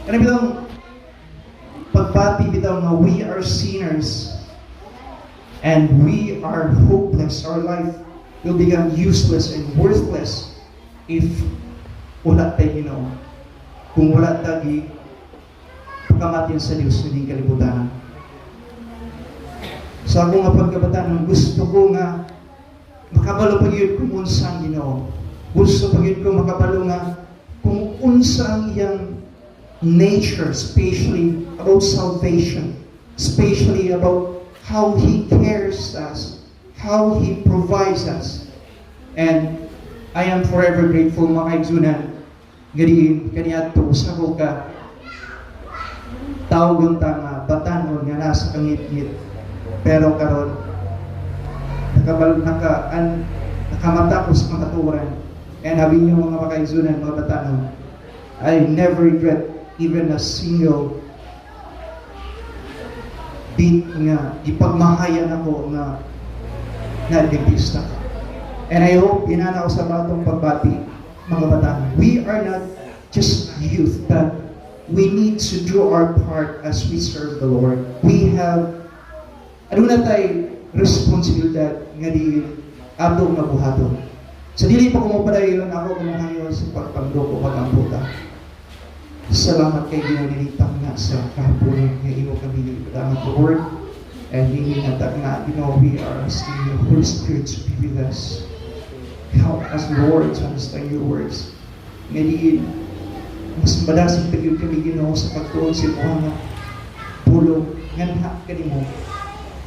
Kana bitong pagbati bitaw nga we are sinners and we are hopeless. Our life will become useless and worthless if wala tay Ginoo. Kung wala ta gipakamatin sa Dios ining kalibutan. Sa ako nga pagkabataan, gusto ko nga makabalo pa gyud kung unsa ang Ginoo. Gusto pa gyud ko makabalo nga kung unsa ang iyang nature, especially about salvation, especially about how He cares us, how He provides us. And I am forever grateful, mga kaigsunan, nga diin kaniadto usa ko ka tawgon ta nga batanon nga nasa kangitngit, pero karon nakabal naka an nakamata ko sa kamatuoran. And habi niyo, mga makaigsunan, mga batanon, I never regret even a single bit nga gipagmahayan ako nga na Adventista. And I hope inana ko sa batong pagbati, mga batanon. We are not just youth, but we need to do our part as we serve the Lord. We have aduna tay responsibilidad nga di ato nga buhaton. Sa dili pa ko mopadayon, ako kumuhayo sa pagpangdoko pagambuta. Salamat kay Ginoo ninitang nga sa kahaponon nga imo kami gipadagan, Lord. And hindi nga nga Ginoo, we are asking the Holy Spirit to be with us. Help us, Lord, to understand your words. Nga diin, mas madasig pa gyud kami, Ginoo, sa pagtuon sa imo nga pulong nganha kanimo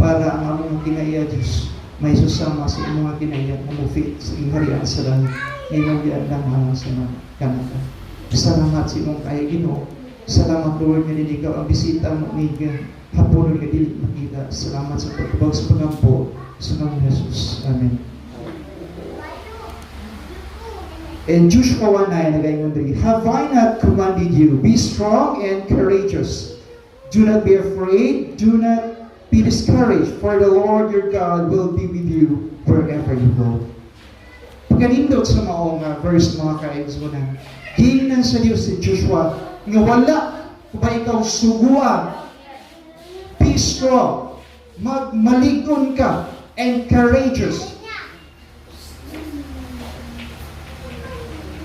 para ang among kinaiya, Diyos, may susama sa imong mga kinaiya nga mo-fit sa imong harian sa langit nga imong giandam sa mga kanata. Salamat sa imong kaya, Ginoo. Salamat, Lord, nga dili ikaw ang bisita mo ni hapon nga dili makita. Salamat sa pagtubag sa pagampo sa ngalan ni Jesus. Amen. In Joshua 1:9, nagaingon diri, "Have I not commanded you? Be strong and courageous. Do not be afraid, do not be discouraged, for the Lord your God will be with you wherever you go." Pagkanindot sa maong verse, mga kaigsunan, giingnan sa Dios si Joshua nga wala ba ikaw suguan. Be strong, magmalig-on ka, and courageous.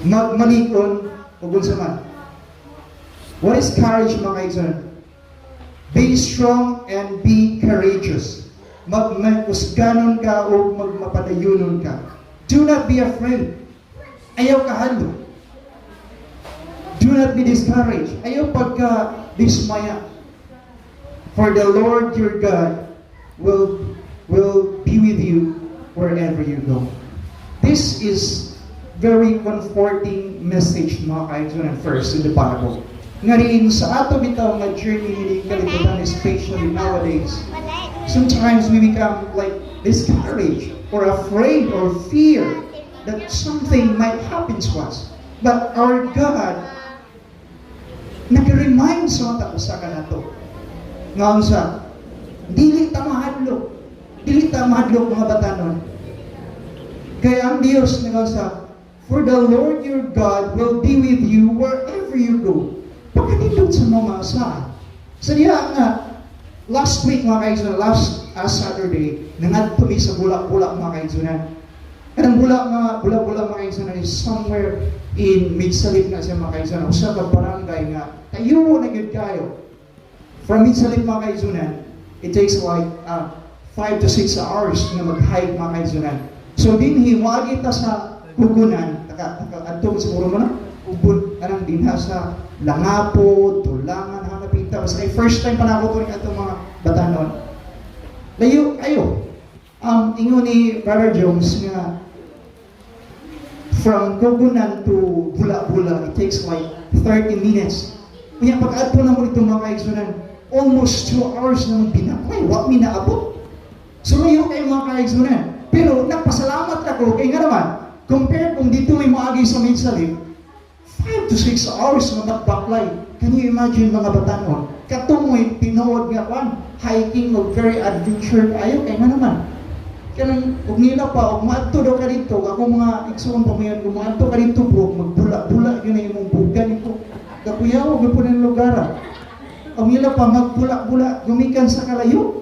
Magmalig-on ug unsa man? What is courage, mga kaigsunan? Be strong and be courageous. Magmausganon ka o magmapadayunon ka. Do not be afraid. Ayaw kahadlok. Do not be discouraged. Ayaw pagka dismaya. For the Lord your God will be with you wherever you go. This is very comforting message, mga kaigsunan, first in the Bible. Nga rin sa ato bitaw nga journey ni kalibutan, especially nowadays, sometimes we become like discouraged or afraid or fear that something might happen to us. But our God nag-remind sa mga usa ka nato. Nga unsa? Dili ta mahadlok. Dili ta mahadlok, mga batanon. Kaya ang Dios sa, "For the Lord your God will be with you wherever you go." Pagkanindot sa mga saan. Sa diha nga, last week, mga kaigsunan, last Saturday, nangadto mi sa Bulak-Bulak, mga kaigsunan. Kanang bulak nga, Bulak-Bulak, mga kaigsunan, is somewhere in Midsalip na siya, mga kaigsunan. Usa ka barangay nga, tayo na gyud kayo. From Midsalip, mga kaigsunan, it takes like 5 to 6 hours na mag-hike, mga kaigsunan. So dinhi, moagi ta sa Kugunan, naka adto siguro mo na, ubod anang dinha sa Langapo, Tulangan, Hanapita. Basta kay first time pa na ako turing atong mga batanon. Layo ayo. Ingon ni Brother Jones nga from Kugunan to Bula-Bula, it takes like 30 minutes. Kaya pag adto na mo dito, mga kaigsunan, almost 2 hours na mong binaklay, wa mi naabot. So layo kayo, mga kaigsunan. Pero nagpasalamat ako kay nga naman, compare kung dito may moagi sa Midsalip, 5 to 6 hours nga magbaklay. Can you imagine, mga batanon? Katong mo'y tinuod nga kwan, hiking og very adventure ayo kay nga naman. Kanang ug nila pa og maadto daw ka dito, ako mga igsoon pa mayon, kung maadto ka dito, bro, magbula-bula yun na imong bugan ko. Kakuyaw, po ng lugar. Ang ila pa magbula-bula gumikan sa kalayo.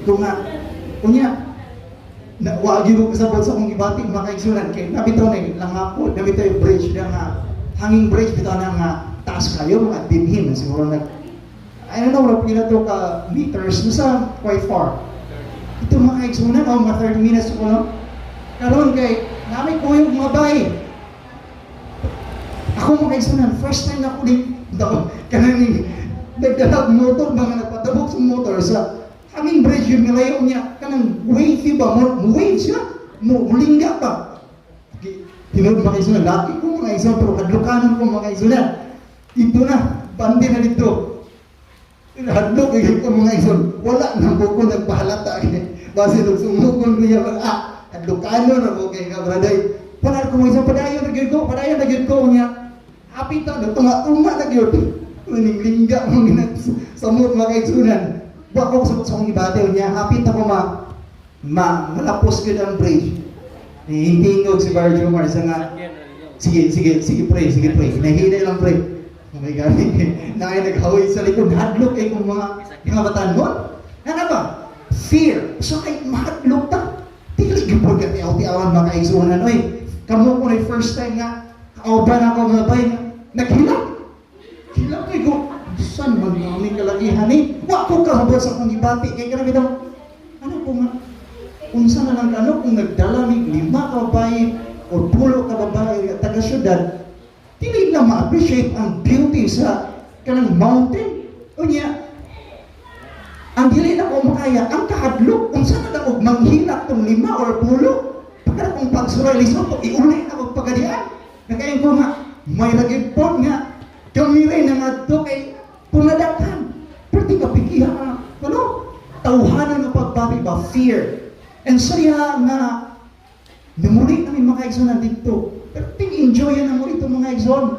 Ito nga, unya, na wa gyud ko kasabot sa akong gibati, mga kaigsunan, kay nabitaw na langapod, nabitaw yung bridge na nga hanging bridge bitaw na nga taas kayo, mga dinhin siguro nag, I don't know, pila to ka meters, basta quite far ito, mga kaigsunan, o mga 30 minutes ko, no. Karon kay nami kuyog mga bay ako, mga kaigsunan, first time na ko ni daw kanang nagdalag motor, mga nagpatabok sa motor sa hanging bridge, yung nilayo niya kanang wave ba mo, wave siya mo, mulingga pa. Tinuod, mga kaigsunan, laki ko, mga kaigsunan, pero kadlukanon ko, mga kaigsunan. Ito na bandi na dito, hadlok ko, mga kaigsunan. Wala na ko ko nagpahalata base nung sumukon ko niya, ah, hadlukanon na ko kay ka braday. Wala ko, mga kaigsunan, padayon na gyud ko, padayon na gyud ko niya. Hapit na tunga-tunga na gyud. Lingga mo ginat samot, mga kaigsunan. Wa ko sa akong gibati niya, hapit ako ma malapos gyud ang bridge. Hintingog si Bar Jomar sa nga, "Sige, sige, sige pre, sige pre, hinahinay lang pre." Oh my God, naay naghawid sa likod, hadlok kay kung mga batanon. Ano ba? Fear. So kay mahadlok ta. Dili gyud po ka tiaw-tiawan, mga kaigsunan oy. Kamo ko na first time nga kauban ako mga bay nga naghilak. Hilak ko ko. San man kami kalakihan ni? Wa ko kasabot sa akong gibati kay kanang bitaw. Ano ko nga unsa na lang ano kung nagdala mig lima ka babae o 10 ka babae taga syudad, dili na ma-appreciate ang beauty sa kanang mountain. Unya ang dili na ko makaya ang kahadlok, unsa na lang og manghilak tong lima or 10 pagka kung pagsuray lisod ko iuli na og pagadian. Nakain ko nga may lagi pod nga kami rin ang adto kay punadakan pero di ka pikiha nga ano tawhanan nga pagbati ba, fear. And so ya nga namuli kami, mga kaigsoon, dito, pero ting enjoy na mo ito, mga igsoon.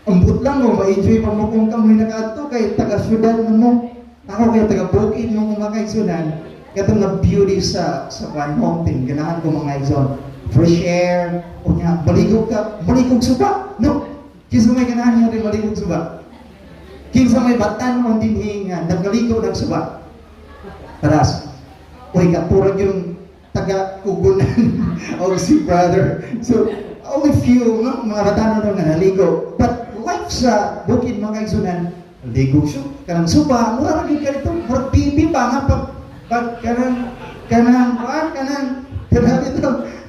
Ambot lang mo ma-enjoy pa mo kung kamoy nakaadto kay taga syudad man mo. Ako kay taga bukid mo, mga kaigsunan. Katong nga beauty sa Kwan Mountain, ganahan ko, mga igsoon. Fresh air, unya maligog ka, maligog suba. No. Kinsa may ganahan niya rin maligog suba? Kinsa may batan-on dinhi nga nagaligo ng suba? Taras. Uy, katurag yung taga Kugunan o si brother. So, only few, no, mga batan-on nga naligo. But life sa bukid, mga kaigsunan, ligo siya. Kanang suba, mura ra gyud ka dito. Murag bibi pa nga pag kanang kuan kanang dito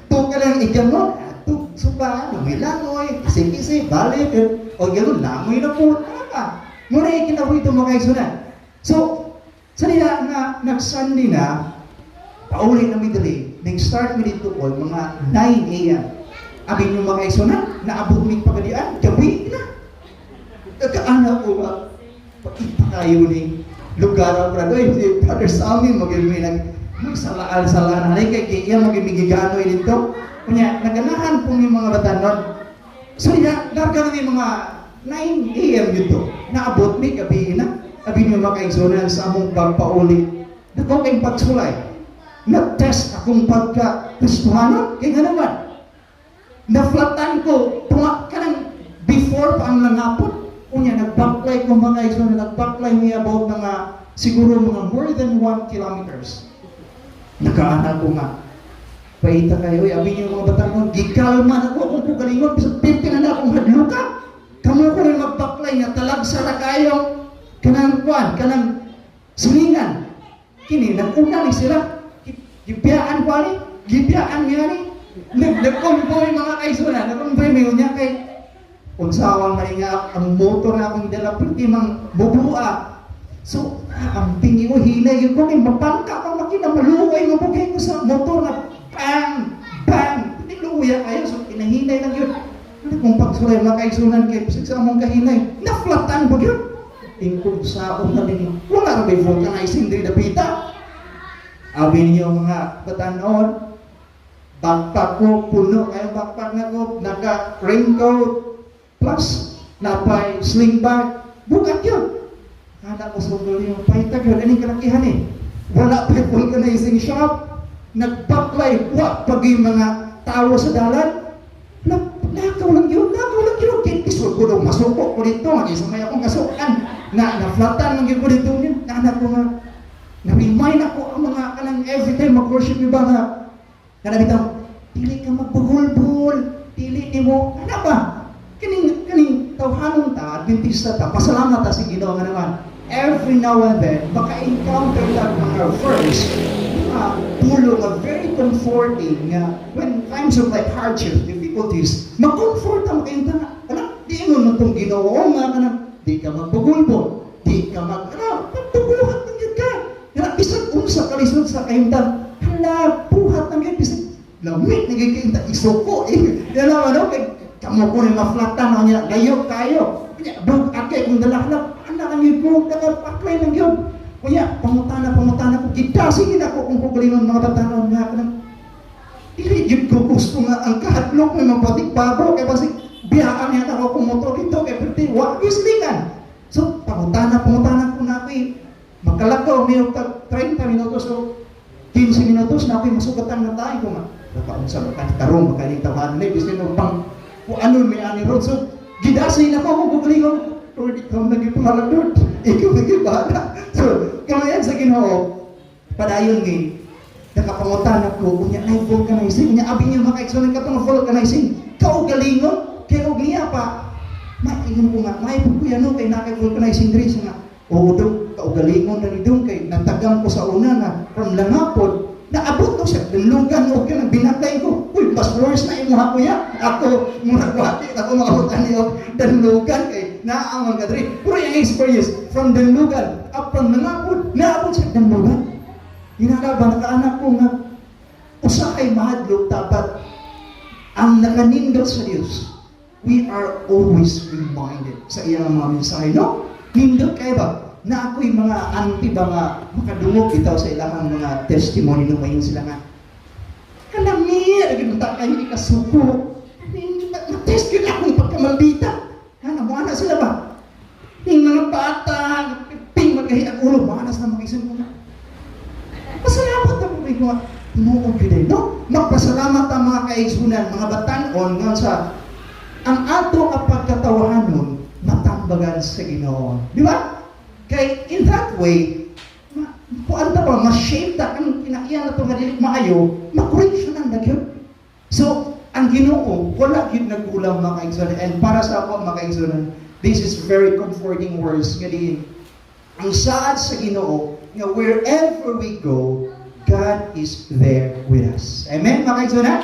to kanang igamot to suba, langoy, kisi-kisi, balik o gano'n, langoy na po. Ano ka? Mura yung kinabuhi ito, mga kaigsunan. So, sa nila nga nag-Sunday na, pauli na mi diri, nag-start mi dito ko mga 9 a.m. Abi niyo, mga kaigsunan, naabot mi pagadian, gabi na. Nagkaana ko ba? Pakita kayo ni lugar ang brother. Oy, si Brother Sammy, maging nag magsalaan-salaan na kay iya maging migiganoy dito. Kunya, naganahan po yung mga batanon. So, ya, larga na mga 9 a.m. dito. Naabot mi, gabi na. Abi niyo, mga kaigsunan, sa among pagpauli. Dako kay pagsulay. Na-test akong pagka-Kristohano. Kaya nga naman, na-flatan ko, tunga ka ng before pa ang langapon. Unya, nagbaklay ko, mga kaigsunan, nagbaklay mi about mga, siguro mga more than 1 kilometers. Nakaana ko nga, paita kayo, uy, abi niyo mga batanon, gikalma na ko akong pugalingon, bisag pirti na na akong hadluka. Kamo ko rin magbaklay nga talag sa kayong kanang kwan, kanang silingan. Kini, nag-una ni sila. Gibiyaan ko ani, gibiyaan niya ni. Nag-convoy, mga kaigsunan, nag-convoy may unya kay unsawang man nga ang motor na akong dala perti mang bubua. So, ang tingin ko, hinay yun ko, kay mapangka pa makina, maluoy nga bugay ko sa motor na bang, bang, hindi luya kayo, so pinahinay lang yun. Ano kung pagsulay, mga kaigsunan, kay bisag sa among kahinay, naflatan ba yun? Tingkod sa na din, wala ra may vulcanizing diri dapita. Abi ninyo, mga batanon, backpack ko, puno kayo backpack na ko, naka raincoat, plus napay sling bag, bukat yun. Akala ko sa yung paitag yun, anong kalakihan eh. Wala pa vulcanizing shop, nagbaklay, wa pag yung mga tao sa dalan, lakaw lang yun, lakaw lang yun, kay lisod. Sugod og masuko ko dito, nga isa may akong kasukan na na-flatan man gyud ko dito niya. Anak ko nga na-remind ako ang mga kanang every time mag-worship mi ba nga kanang bitaw dili ka magbugulbul, dili nimo ana ba kaning kaning tawhanon ta, Adventista ta, pasalamat ta sa Ginoo nga naman every now and then maka-encounter ta mga verse, mga pulo nga very comforting nga when times of like hardship, difficulties, ma-comfort ta, makainta nga ala, di ingon man tong Ginoo nga kanang di ka magbugulbol, di ka mag ano, pagbubuhat ng gyud ka nga bisan unsa kalisod sa kahimtang, hala, buhat ng gyud, bisan lamit na gyud kay isuko eh. Dala ano kay kamo ko ni maflatan niya, layo kayo. Nya bug-at kay kung dalaklak ana kang gyud ko nakapaklay ng gyud. Kunya pangutana, pangutana ko gidasig ako kung kaugalingon, mga batanon, nga kanang dili gyud ko gusto nga ang kahadlok may mapatik-babo kay basig biyaan niya ako kung motor dito kay perti wa gislingan. So pangutana, pangutana ko na ako'y makalakaw may tag 30 minutos o 15 minutos na ako'y masugatan na tayo ko nga nakaunsa ba kan karon makaning tawahan ni bisin mo pang kung ano may ani road. So gidasay na ko akong kaugalingon, "Lord, ikaw nagibahala, Lord, ikaw nagibahala." So kamayan sa Ginoo, padayon ni nakapangutan ako unya na vulcanizing unya abi niyo makaigsoon katong vulcanizing kaugalingon kay og niya pa maingon ko nga may kuya no kay nakay vulcanizing diri sa nga oo dong kaugalingon na ni dong kay natagam ko sa una na from Langapod naabot no sa Danlugan og kanang binatay ko. Uy, mas worse na imuha, kuya. Ako murag wati ako maabot ani og Danlugan kay naa man ka diri, pero yung experience from Danlugan up from Langapod naabot sa Danlugan. Hinala ba nakaanak ko nga usahay mahadlok dapat ang nakanindot sa Dios. We are always reminded sa iyang mga mensahe, no? Nindot kay ba? Na ako'y mga auntie ba nga makadungog bitaw sa ilahang mga testimony nung mayon sila nga kalami, lagi ta kayo ikasuko. Na-test yun akong pagkamaldita. Ha, namuha na sila ba? Yung mga bata, ping magahi ang ulo, manas na makisang ko na. Pasalamat na po kayo nga, tinuod yun eh, no? Magpasalamat ang mga kaigsunan, mga batanon, nga sa ang ato nga pagkatawahanon, matambagan sa Ginoo. Di ba? Kay in that way, ma, kuan ta ba, ma-shape ta ang kinaiyan na ito nga dili maayo, ma-correction na gyud. So, ang Ginoo, wala gyud nagkulang, mga kaigsunan. And para sa ako, mga kaigsunan, this is very comforting words nga diin. Ang saad sa Ginoo, nga wherever we go, God is there with us. Amen, mga kaigsunan?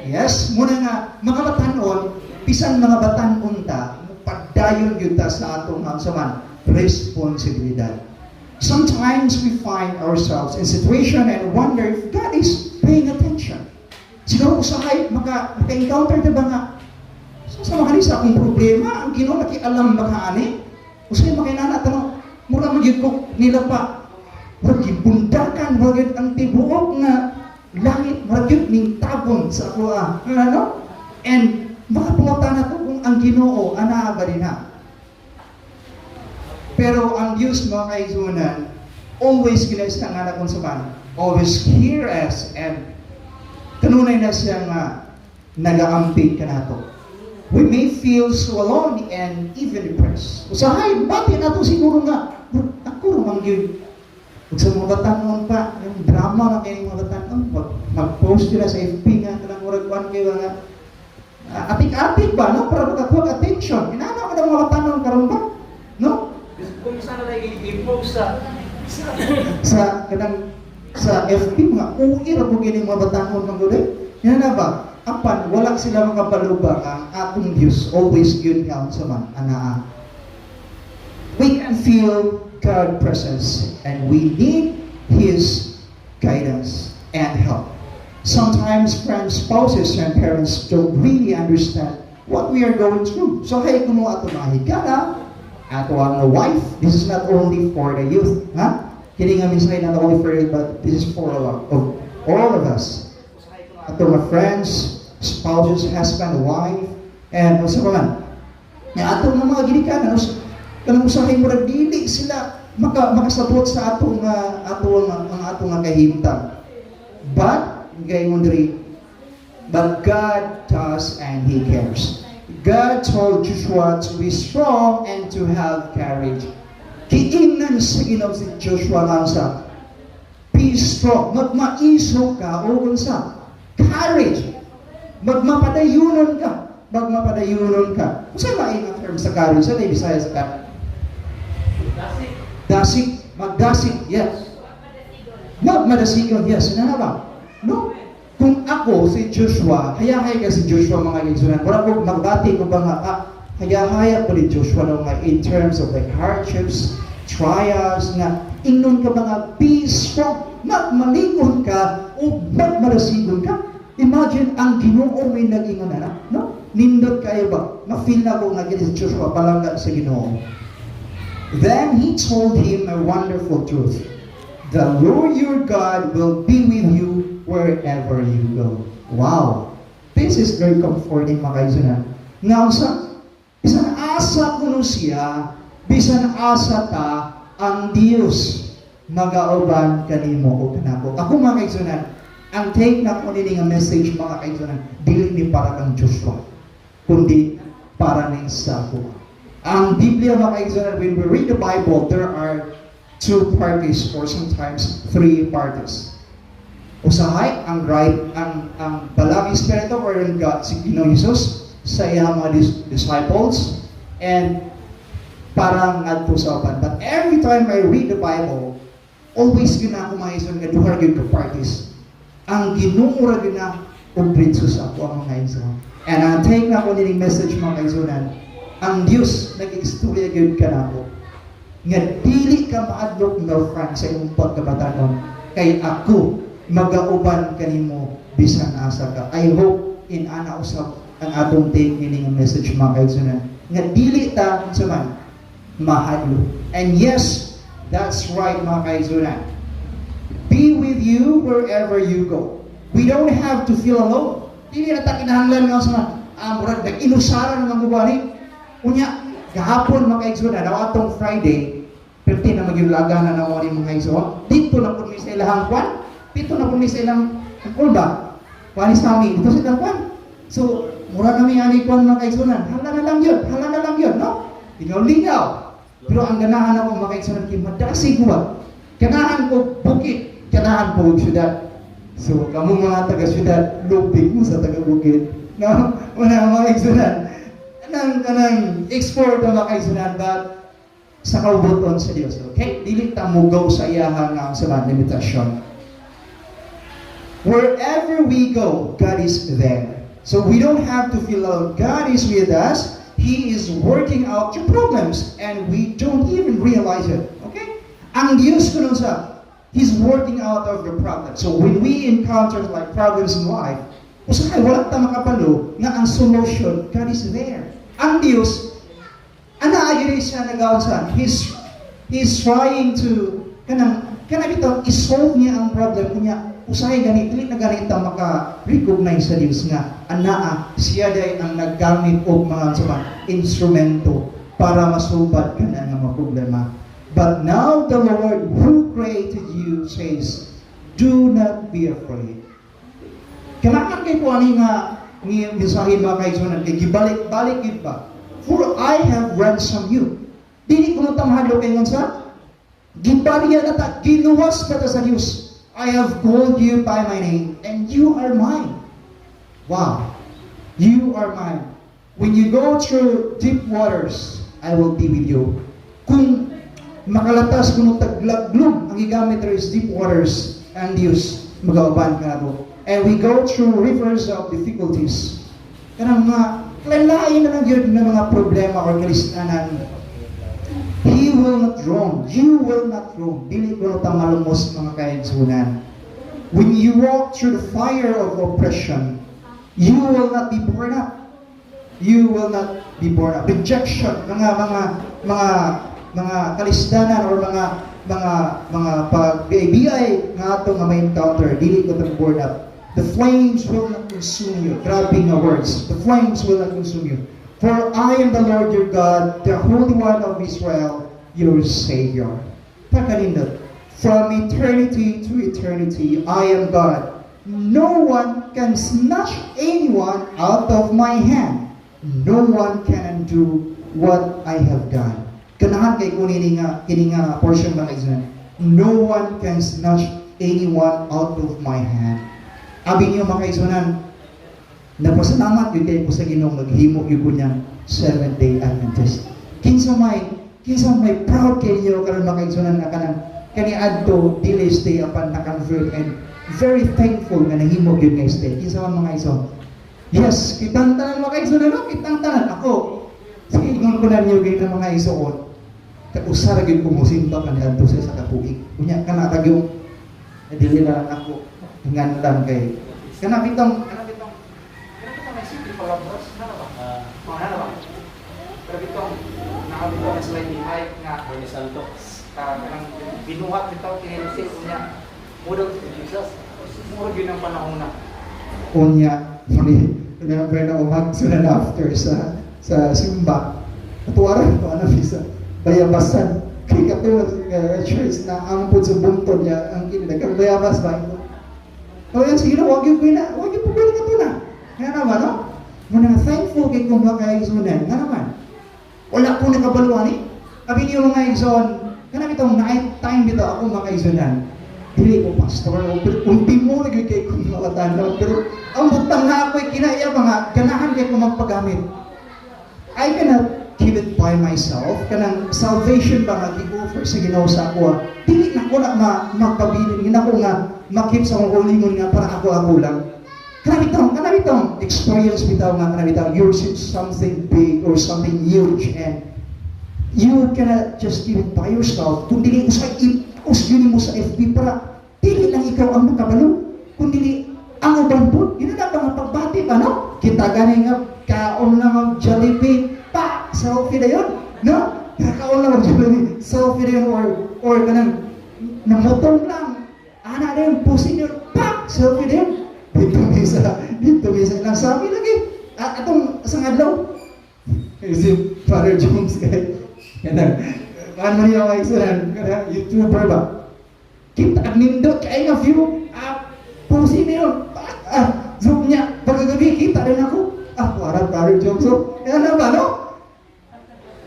Yes, muna nga, mga batanon, bisan mga batanon ta, padayon gyud ta sa atong ang saman, responsibilidad. Sometimes we find ourselves in situation and wonder if God is paying attention. Siguro usahay maka maka-encounter ta ba nga so, sa mga sa akong problema, ang Ginoo nakialam ba ka ani? Usahay makinana tanong, mura man gyud ko nila pa murag gibundakan, murag gyud ang tibuok nga langit, murag gyud ning tabon sa ako ah. Ano? And makapangutan na to kung ang Ginoo ana ba din ha. Pero ang Diyos, mga kaigsunan, always kina siya nga kung sa man, always hear us and kanunay na siya nga nagaamping kanato. We may feel so alone and even depressed. Usahay, bati na to siguro nga, ako ramang yun. Ug sa mga batanon pa, yung drama na kayo mga batanon, mag-post sila sa FB nga, kanang murag kuan kayo nga, atik-atik ba, no? Para makakuha attention. Inana ko ng mga batanon karon ba? No? Kung sana lagi i-post sa Sa kanang sa FB, mga uwi ra po gini mga batanon mga gud. Yan na ba? Apan wala sila makabalo ba ang atong Dios always yun nga unsa man anaa. We can feel God presence and we need His guidance and help. Sometimes friends, spouses, and parents don't really understand what we are going through. So hey, kuno ato mahigala, ato ang wife, this is not only for the youth, ha? Kini nga mensahe not only for youth, but this is for all of us. Ato mga friends, spouses, husband, wife, and unsa pa man. Nga ato nga mga ginikanan, kanang usahay murag dili sila makasabot sa atong ato ang ato nga kahimtang. But gayon diri, but God does and He cares. God told Joshua to be strong and to have courage. Giingnan sa Ginoo si Joshua nga sa be strong, magmaiso ka o unsa? Courage. Magmapadayunon ka. Magmapadayunon ka. Unsa lain nga term sa courage? Sa Bisaya sa courage? Dasig. Dasig, magdasig, yes. Magmadasigon, yes. Ano ba? No? Kung ako si Joshua, hayahay ka si Joshua, mga kaigsuonan. Mura ko magbati ko ba nga, hayahaya ko ni Joshua, no, nga in terms of like hardships, trials, nga ingnon ka ba nga, be strong, magmalingon ka, o magmadasigon ka. Imagine, ang Ginoo may nag-ingon na, no? Nindot kayo ba? Ma-feel na ko nga gini si Joshua, palangga sa Ginoo. Then he told him a wonderful truth. The Lord your God will be with you wherever you go. Wow! This is very comforting, mga kaigsuonan. Nga sa bisan asa kuno siya, bisan asa ta, ang Dios magauban kanimo o kanako. Ako, mga kaigsuonan, ang take na ko nini nga message, mga kaigsuonan, dili ni para kang Joshua, kundi para ni sa ako. Ang Biblia, mga kaigsuonan, when we read the Bible, there are two parties or sometimes three parties. Usahay ang right ang Balaang Espiritu or ang God, si Ginoong Jesus sa iyang mga disciples and para ngadto sa uban. But every time I read the Bible, always gyud na ako maison nga duha gyud ka parties. Ang Ginoo ra gyud na ug diretso sa ako ang mga igsoon. And ang take na ko nining message, mga kaigsuonan, ang Dios nag-istorya gyud kanako nga dili ka maadlok nga friend sa imong pagkabatanon kay ako magauban kanimo bisan asa ka. I hope in ana usab ang atong take nining message, mga kaigsuonan, nga dili ta unsa man mahadlok. And yes, that's right, mga kaigsuonan. Be with you wherever you go. We don't have to feel alone. Dili na ta kinahanglan nga sa murag nag-inusara naman ko ni. Unya, gahapon, mga kaigsuonan, na atong Friday, 15 na magyulaga na namo ni mga kaigsuonan. Dito na pud mi sa ilahang kwan. Dito na pud mi sa ilang kulba. Kwan ni Sami, dito sa ilang kwan. So, mura kami ani kwan, mga kaigsuonan. Hala na lang yun, hala na lang yun, no? Lingaw-lingaw. Pero ang ganahan ako, mga kaigsuonan, kay madasig ko ba? Ganahan ko bukid, ganahan ko og syudad. So, kamo mga taga-syudad, lupig mo sa taga-bukid. No? Wala, mga kaigsuonan. Kanang export ang mga kaigsuonan, but sa kaubuton sa Dios. Okay? Dili ta mugaw sa iyaha nga sa mga limitasyon. Wherever we go, God is there. So we don't have to feel alone. God is with us. He is working out your problems and we don't even realize it. Okay? Ang Diyos kuno sa He's working out of the problem. So when we encounter like problems in life, usahay wala ta makabalo nga ang solution, God is there. Ang Diyos, ana ayun siya nagaunsa. He's trying to kanang bitaw i-solve niya ang problem kunya usahay gani dili na gani ta maka-recognize sa Dios nga anaa siya day ang naggamit og mga sa mga instrumento para masulbad kana nga mga problema. But now the Lord who created you says, "Do not be afraid." Kailangan kay ko ani nga ni mensahe, mga kaigsuonan, kay gibalik-balik gyud ba? For I have ransomed you. Dili ko ta mahadlok kay sa gibarya na ta, giluwas pa ta sa Dios. I have called you by my name and you are mine. Wow. You are mine. When you go through deep waters, I will be with you. Kung makalatas kuno taglaglog, ang gigamit there is deep waters, ang Dios magauban ka. And we go through rivers of difficulties. Kanang mga lain na lang yun ng mga problema or kalistanan. He will not drown. You will not drown. Dili ko ta malumos, mga kaigsuonan. When you walk through the fire of oppression, you will not be burned up. You will not be burned up. Rejection, mga kalisdanan or mga pag-BI nga ato nga may encounter, dili ko ta burn up. The flames will not consume you. Grabe nga words. The flames will not consume you. For I am the Lord your God, the Holy One of Israel, your Savior. Pakanindot. From eternity to eternity, I am God. No one can snatch anyone out of my hand. No one can undo what I have done. Ganahan kay ko nini nga kini nga portion, mga kaigsuonan. No one can snatch anyone out of my hand. Abi niyo, mga kaigsuonan, napasalamat gyud kay ko sa Ginoo, naghimo gyud ko niyang Seventh Day Adventist. Kinsa may proud kay niyo karon, mga kaigsuonan, nga kanang kaniadto dili stay apan na-convert and very thankful nga nahimo gyud nga stay? Kinsa man, mga igsoon? Yes, kitang tanan, mga kaigsuonan, no? Kitang tanan ako. Sige, ingon ko na niyo gyud mga igsoon. Usa ra gyud ko mosimba kaniadto sa katuig. Unya kana ra gyud, dili na lang ako hinganlan kay kana bitong may city palabras na ba? Ah, Oh, na ba? Pero bitong nakabitaw na sliding high nga Bernie Santo. Kanang binuhat bitaw kini Jose, unya murag si Jesus, murag yun ang panahon na unya muni. Remember na umag sila na after sa simba, katuwaran ko ano sa bayabasan kay kato church na ang pud sa buntod niya ang kini nagkabayabas ba ito. Oh, yan, sige na, wag yung kuya, wag yung pupili ka to na. Nga naman, no? Muna thankful kay kung mga kaigsunan. Nga naman. Wala ko nakabaluan eh. Abi niyo, mga igsoon, kanang itong night time dito ako, mga kaigsunan. Dili ko pastor, pero ultimo na gyud kay kong mga tanaw. Pero ang butang na ako'y kinaya mga ganahan kay ko magpagamit. I cannot keep it by myself. Kanang salvation ba nga gi-offer sa Ginoo sa ako, ah. Dili na ko na magpabilin. Hindi na ko nga makip sa akong kaugalingon nga para ako lang. Kanang bitong experience bitaw nga kanang bitaw you receive something big or something huge and you cannot just keep it by yourself. Kung dili usay i-post yun mo sa FB para dili lang ikaw ang makabalo, kung dili ang uban po. Yun na mga pagbati ba, no? Kita gani nga kaon lang ang Jollibee, pa, selfie na yun, no? Kakaon lang ang Jollibee, selfie na yun, or kanang namotong lang, ana na yun, pusin yun, pa, selfie na yun. Dito mi sa ilang sabi lagi, atong sa adlaw, si Father Jones kay kanang ano niya mga isunan, kanang YouTuber ba? Kita ang nindot kay nga view, pusin na yun, pa, zoom niya, pagkagabi, kita rin ako. Wala Father Jones, so, yan na ba, no?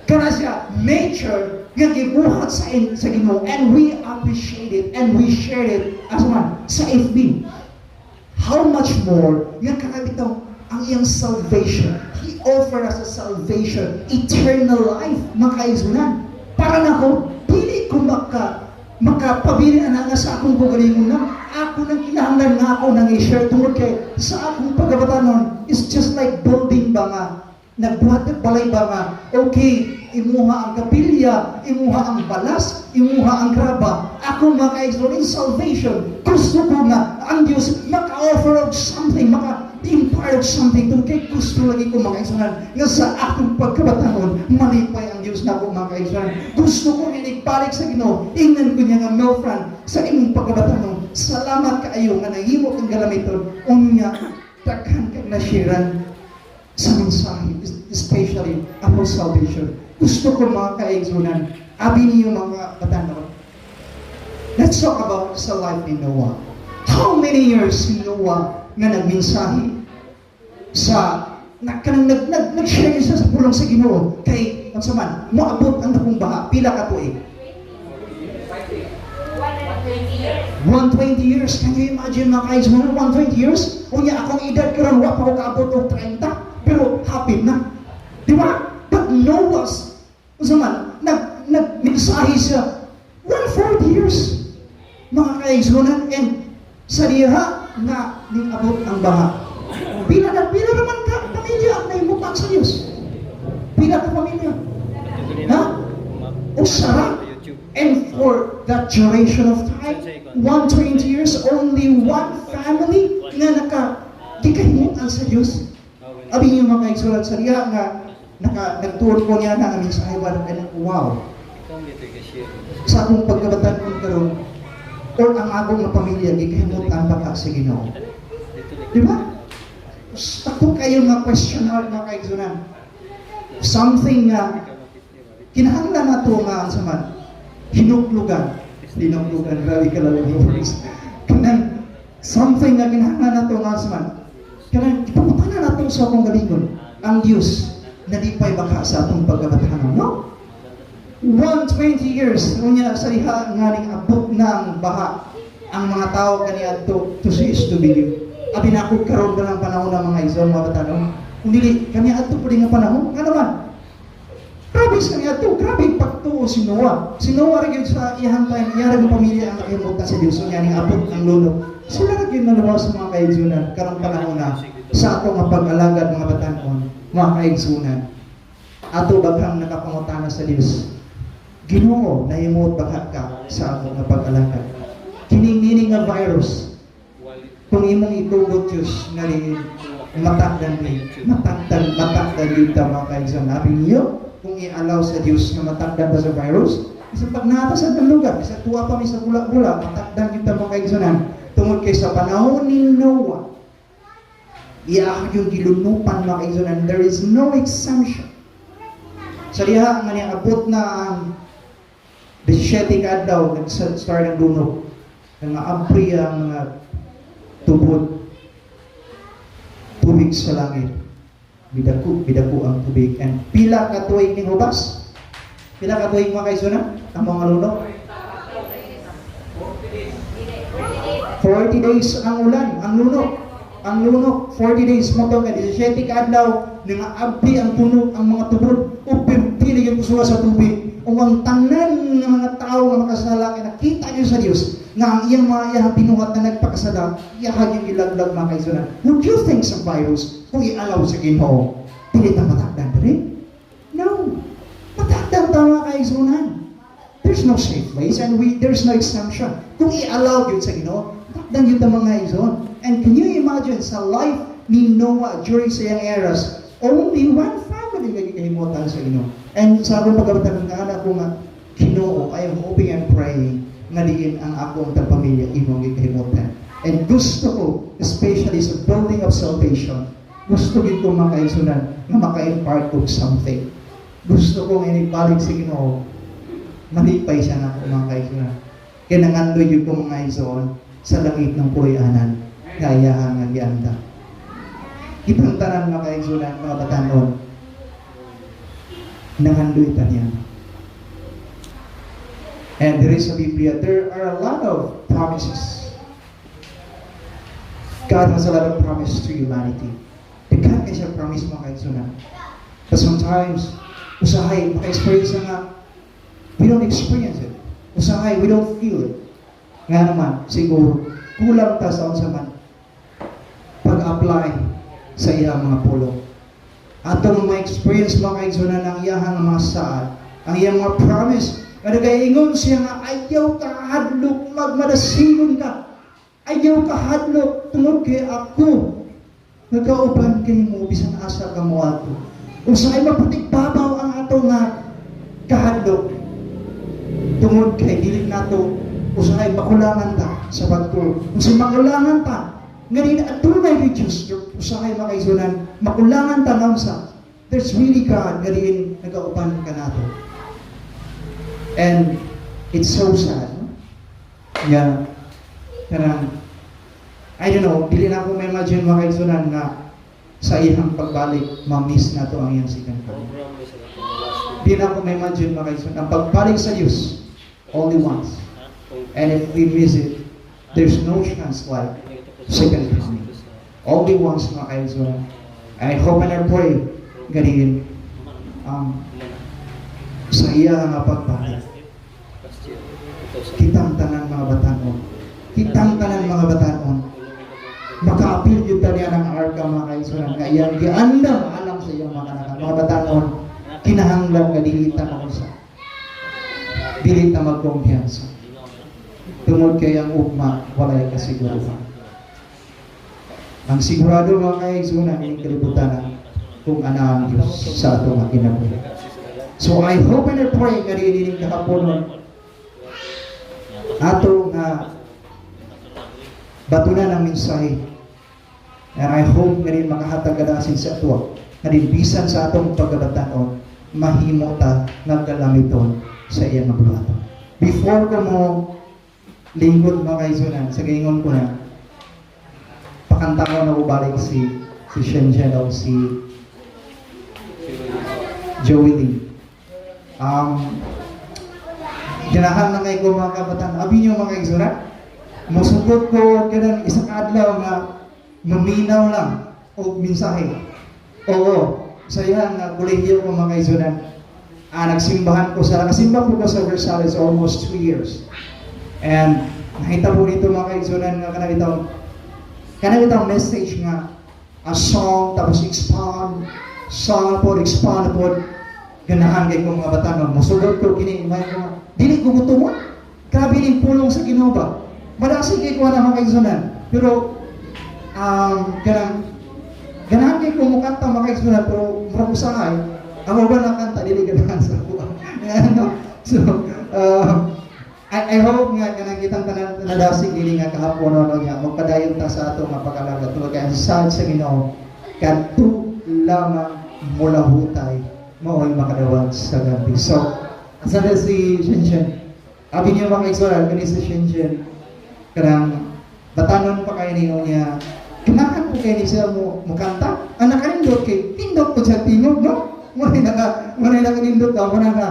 Kana siya, nature nga gibuhat sa Ginoo and we appreciate it and we share it as one sa FB. How much more nga kakabitaw ang iyang salvation? He offered us a salvation, eternal life, mga kaigsunan. Para nako, dili ko makapabilin ana nga sa akong kaugalingon na ako nang kinahanglan nga ako nang i-share tungod kay sa akong pagkabatanon is just like building ba nga nagbuhat ng balay ba nga okay, imuha ang kapilya, imuha ang balas, imuha ang graba. Ako, mga kaigsoon, in salvation, gusto ko nga ang Diyos maka-offer of something, maka-impart of something tungkol kay gusto lagi ko, mga kaigsuonan, nga sa akong pagkabatanon malipay ang Diyos na ako, mga kaigsuonan. Gusto ko balik sa Ginoo, ingnan ko niya nga, "Melfran, sa imong pagkabatanon, salamat kaayo nga nahimo kang galamiton, unya daghan kang nashiran sa mensahe, especially about salvation." Gusto ko, mga kaigsunan, abi niyo, mga batanon, let's talk about sa life ni Noah. How many years si Noah nga nagmensahe sa na kanang nag, nag, nag-share siya sa pulong sa Ginoo kay unsa man moabot ang dakong baha? Pila ka tuig? 120 years. 120 years. Can you imagine, mga kaigsunan, 120 years? Unya akong edad karon wa pa ko kaabot og 30, pero happy na. Di ba? But Noah's, unsa man, nag nagmensahe siya 140 years, mga kaigsunan, and sa diha nga ning-abot ang baha. Pila na pila naman ka pamilya ang nahimutan sa Dios? Pila ka pamilya? Ha? Usa ra. And for that duration of time, 120 years, only one family nga naka gikahimutan sa Dios. Abi niyo, mga kaigsunan, sa diha nga nagtuon ko niya na ang mensahe ba, and wow. Sa akong pagkabatanon karon or ang akong nga pamilya gikahimutan ba ka sa Ginoo? Di ba? Ako kayo nga question heart, mga kaigsunan. Something nga kinahanglan nato nga ang saman hinuklugan, hinuklugan, grabe ka lang yung words, kanang something nga kinahanglan nato nga saman kanang ipamutana nato sa akong galingon. Ang Diyos nalipay baka sa atong pagkabatanon, no? 120 years, unya sa diha nga ning abot na ang baha, ang mga tao kaniadto to see is to believe. Abi nako karon ka ng panahon ng mga igsoon, mga batanon. Kung dili kaniadto pud nga panahon, nga naman. Grabe sa kaniadto, grabe pagtuo si Noah. Si Noah ra gyud sa iyang time, iya ra gyud pamilya ang nakahimutan sa Dios, unya ning abot ang lunok. Sila ra gyud naluwas, mga kaigsunan. Karong panahon na sa ato nga pag-alagad, mga batanon, mga kaigsunan. Ato baghang nakapangutana sa Dios. Ginoo, nahimot baka ka sa ato nga pag-alagad. Kining nining nga virus, kung imong itugot, Diyos, nga diin matakdan ni, matakdan, matakdan yun ta, mga kaigsunan. Abi niyo, kung i-allow sa Diyos nga matakdan ta sa virus, bisan pag naa ta sa lugar, bisan tuwa pa mi sa bula-bula, matakdan yun ta, mga kaigsunan. Tungod kay sa panahon ni Noah, iya yung gilunupan, mga kaigsunan, there is no exemption. Sa diha nga niabot na ang 17 ka adlaw, nag-start ang lunok. Nga abri ang mga tubod, tubig sa langit. Bidako, bidako ang tubig. And pila ka tuig ning hubas? Pila ka tuig, mga kaigsunan? Ang mga lunok? 40 days ang ulan, ang lunok. Ang lunok, 40 days mo to, nga 17 ka adlaw, nga abri ang puno ang mga tubod, ug pili yung kusuha sa tubig. Ug ang tanan nga mga tao nga makasala kay nakita niyo sa Dios nga ang iyang mga iyang binuhat na nagpakasala, iyahag yung ilaglag, mga kaigsunan. Would you think sa virus, kung i-allow sa Ginoo, dili ta matakdan diri? No. Matakdan ta, mga kaigsunan. There's no safe place and we there's no exemption. Kung i-allow yun sa Ginoo, takdan yun ta, mga igsoon. And can you imagine sa life ni Noah during sa iyang eras, only one family nga gikahimutan sa Ginoo? And sa akong pagkabatan nga anak ko nga Ginoo, I am hoping and praying nga diin ang akong pamilya imong gikahimutan. And gusto ko, especially sa building of salvation, gusto gid ko, mga kaigsunan, nga maka-impart og something. Gusto ko nga inibalik sa Ginoo, malipay siya na ako, mga kaigsunan. Kaya nangandoy yun ko, mga igsoon, sa langit ng puloy-anan, nga iyahan nga gianda. Kitang tanan, mga kaigsunan, mga batanon, nangandoy ta niya. And there is sa Biblia, there are a lot of promises. God has a lot of promise to humanity. Daghan kay siya promise, mga kaigsunan. But sometimes, usahay, maka-experience na nga, we don't experience it. Usahay, we don't feel it. Nga naman, siguro, kulang ta sa unsa man pag-apply sa iyang mga pulong. Atong mga experience, mga kaigsunan, ang iyahang mga saad, ang iyang mga promise, nga nagaingon siya nga ayaw ka hadlok, magmadasigon ka. Ayaw ka hadlok tungod kay ako nagauban kay mo bisan asa ka moadto. Usahay mapatigbabaw ang ato nga kahadlok tungod kay dili nato usahay makulangan ta sa pagtuo. Usahay makulangan ta nga din adunay kay Diyos, usahay, mga kaigsunan, makulangan ta nga sa there's really God nga diin nagauban kanato. And it's so sad, no? Nga kanang I don't know, dili na ako ma-imagine, mga kaigsunan, nga sa iyang pagbalik, ma-miss na to ang iyang second coming. Di na ako ma-imagine, mga kaigsunan, ang pagbalik sa Diyos, only once. And if we miss it, there's no chance like second coming. Only once, mga kaigsunan. And I hope and I pray, ganin, sa iya nga pagbalik, kitang tanan mga batanon, kitang tanan mga batanon, makaapil yun ta niya ng arka, mga kaigsunan, nga iyang giandam alang sa iyang mga kanakan. Mga batanon, kinahanglan nga dili ta makusa. Dili ta magkumpiyansa. Tungod kay ang ugma, walay kasiguruhan. Ang sigurado, mga kaigsunan, ining kalibutan kung ana ang Diyos sa atong nga kinabuhi. So I hope and I pray nga dili ining kahaponon ato nga batunan ang mensahe. And I hope nga din makahatag kadasin sa ato nga din bisan sa atong pagkabataon mahimo ta nga galamiton sa iyang nga buhaton. Before ko mo lingkod, mga kaigsunan, sa gaingon ko na pakanta ko na balik si Shenzhen o si Joey Lee. Ganahan na kay ko, mga kabataan. Abi niyo, mga kaigsuonan, musugot ko kanang isa ka adlaw nga maminaw lang og mensahe. Oo, sa iyang nga kolehiyo ko, mga kaigsuonan. Nagsimbahan ko sa nakasimba po ko sa Versalles almost 2 years. And nakita po dito, mga kaigsuonan, nga kanang itong message nga a song tapos expound song po, expound po, ganahan kay ko, mga batanon. Musugot ko kini may ko dili ko mutumon. Grabe ning pulong sa Ginoo ba. Madasig kay ko na, mga kaigsuonan. Pero kanang ganahan kay ko mukanta, mga kaigsuonan, pero murag usahay ako ba nakanta, dili ganahan sa ako. Ano? So I hope nga kanang kitang tanan nadasig dili nga kahapon, no, niya magpadayon ta sa ato nga pag-alagad tungod kay ang saad sa Ginoo, kadto lamang mulahutay mao'y makadawat sa gabi. So, asa na si Shenshen? Abi niyo, mga kaigsuonan, kani si Shenshen, kanang batanon pa kayo ninyo niya, ganahan po kayo ni siya mo mukanta. Ang nakanindot kay tindot po siya tingog, no? Muna nakanindot ka, muna nga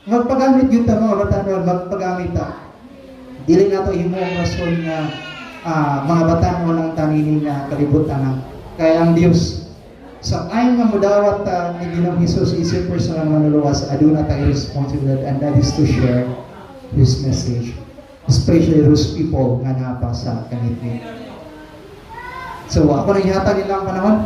magpagamit yun ta, mga batanon, magpagamit ta. Dili na to himo ang rason nga mga batanon ang tanini nga kalibutan na. Kaya ang Dios sa time nga mudawat ta ni Ginoong Hesus isip personal manluluwas, aduna tayo responsibilidad, and that is to share His message, especially those people nga naa pa sa kangitngit. So ako nang ihatag nilang panahon.